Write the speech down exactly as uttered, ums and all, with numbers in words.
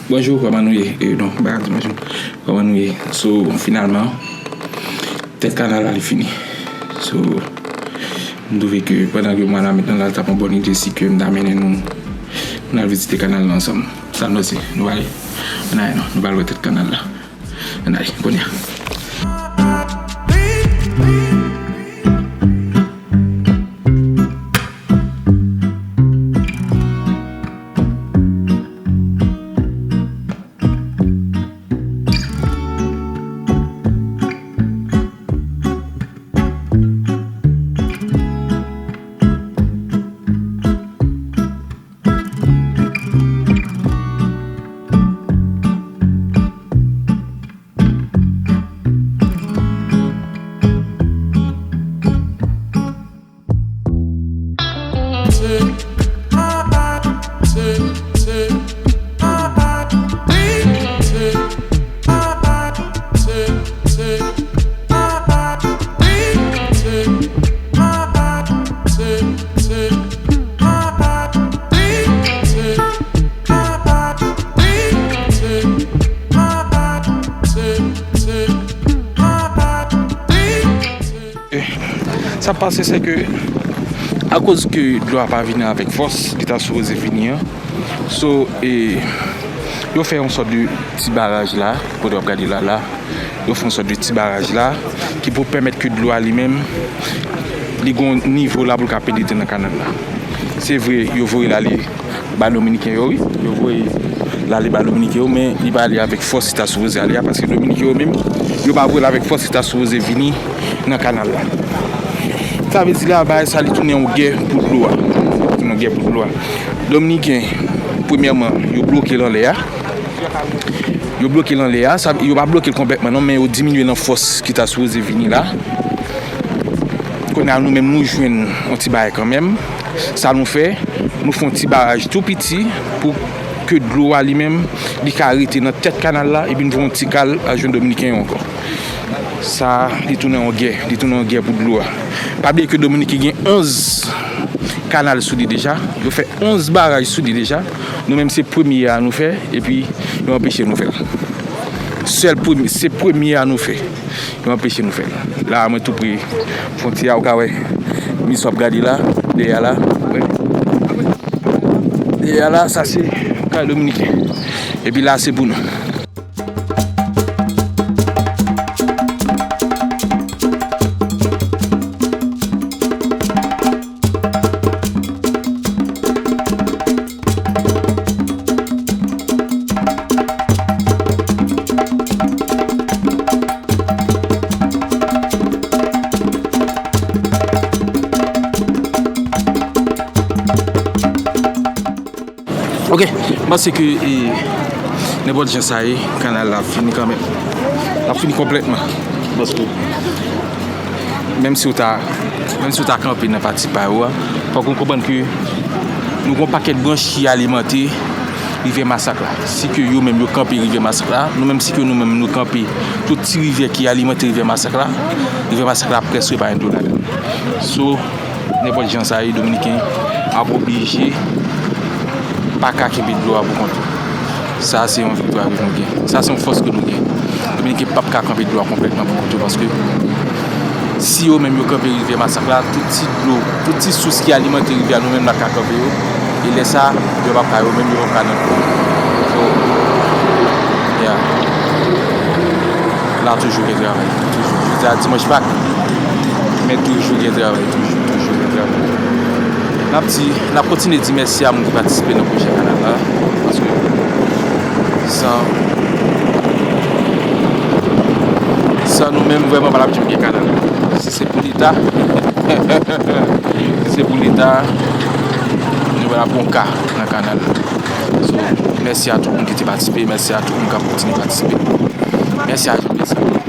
Bonjou, kòman nou ye? E, non, m pa ka di bonjou. Kòman nou ye? So, finalman, tèt kanal la, li fini. So, m twouve ke pandan ke mwa la mentnan la, l t ap yon bòn ide si ke m ta mennen nou, nou al vizite kanal la ansanm. Sa nou di? Nou ale? Ann ale non, nou pral wè tèt kanal la. Ann ale, kounye a. Sa k pase, se ke, akoz ke dlo a pa vini avèk fòs li ta sipoze vini an, so, e, yo fè yon sòt de ti baraj la, kote w ap gade la, la, yo fè yon sòt de ti baraj la, ki pou pèmèt ke dlo a li menm, li gon nivo la pou l ka penetre nan kanal la. Se vre, yo voye l ale ba Dominiken yo, wi. Yo voye l ale ba Dominiken yo, men li pa ale avèk fòs li ta sipoze ale a, paske Dominiken yo menm, yo pa voye l avèk fòs li ta sipoze vini nan kanal la. Sa vle di la, bagay sa, li tounen yon gè pou dlo a. Li tounen yon gè pou dlo a. Dominiken, premyèman, yo bloke l anlè a. Yo bloke l anlè a. Sa, yo pa bloke l konplètman, non, men yo diminye l an fòs ki ta sipoze vini la. Kounye a, nou menm, nou jwenn yon ti bagay kanmenm. Sa nou fè, nou fè yon ti baraj tou piti pou ke dlo a li menm, li ka rete nan tèt kanal la, epi nou fè yon ti kal al jwenn Dominiken yo ankò. Sa, li tounen yon gè, li tounen yon gè pou dlo a. Pa bliye ke Dominiken gen onz kanal sou li deja, yo fè onz baraj sou li deja. Nou menm, se premye a nou fè, epi yo anpeche nou fè l. Sèl premye, se premye a nou fè. Yo anpeche nou fè l. La, mwen tou pre fwontyè a, ou ka wè. Mis w ap gade la, dèyè la. Dèyè la, sa se kay Dominiken. Epi la, se pou nou. Ok, m panse ke, e, nenpòt jan sa ye, kanal la ap fini kanmenm. L ap fini konplètman. Paske menm si w ta, menm si w ta kanpe nan pati pa yo a, fòk ou konprann ke nou gon pakèt branch ki alimante rivyè Masak la. Si ke yo menm yo kanpe rivyè Masak la, nou menm si ke nou menm nou kanpe tout ti rivyè ki alimante rivyè Masak la, rivyè Masak la prèske pa gen dlo ladan l. So, nenpòt jan sa ye, Dominiken ap oblije pa ka kenbe dlo a pou kont li. Sa se yon viktwa ke nou gen. Sa se yon fòs ke nou gen. Dominiken p ap ka kanpe dlo a konplètman pou kont yo, paske si yo menm yo kanpe rivyè Masak la, tout ti dlo, tout ti sous ki alimante rivyè a, nou menm n ap ka kanpe yo. E lè sa, yo p ap ka, yo menm yo p ap ka nan dlo. So, yeah. La toujou gen travay. Toujou. Jodi a dimanch Pak. Men toujou gen travay. Toujou, toujou gen travay. N ap di, n ap kontinye di mèsi a moun ki patisipe nan pwojè kanal la. Paske san, san nou menm, vrèman, pa t ap janm gen kanal. Si se pou Leta, si se pou Leta, nou pa t ap gon ka nan kanal la. So, mèsi a tout moun ki te patisipe, mèsi a tout moun k ap kontinye patisipe. Mèsi a Jean Pierre Samuel.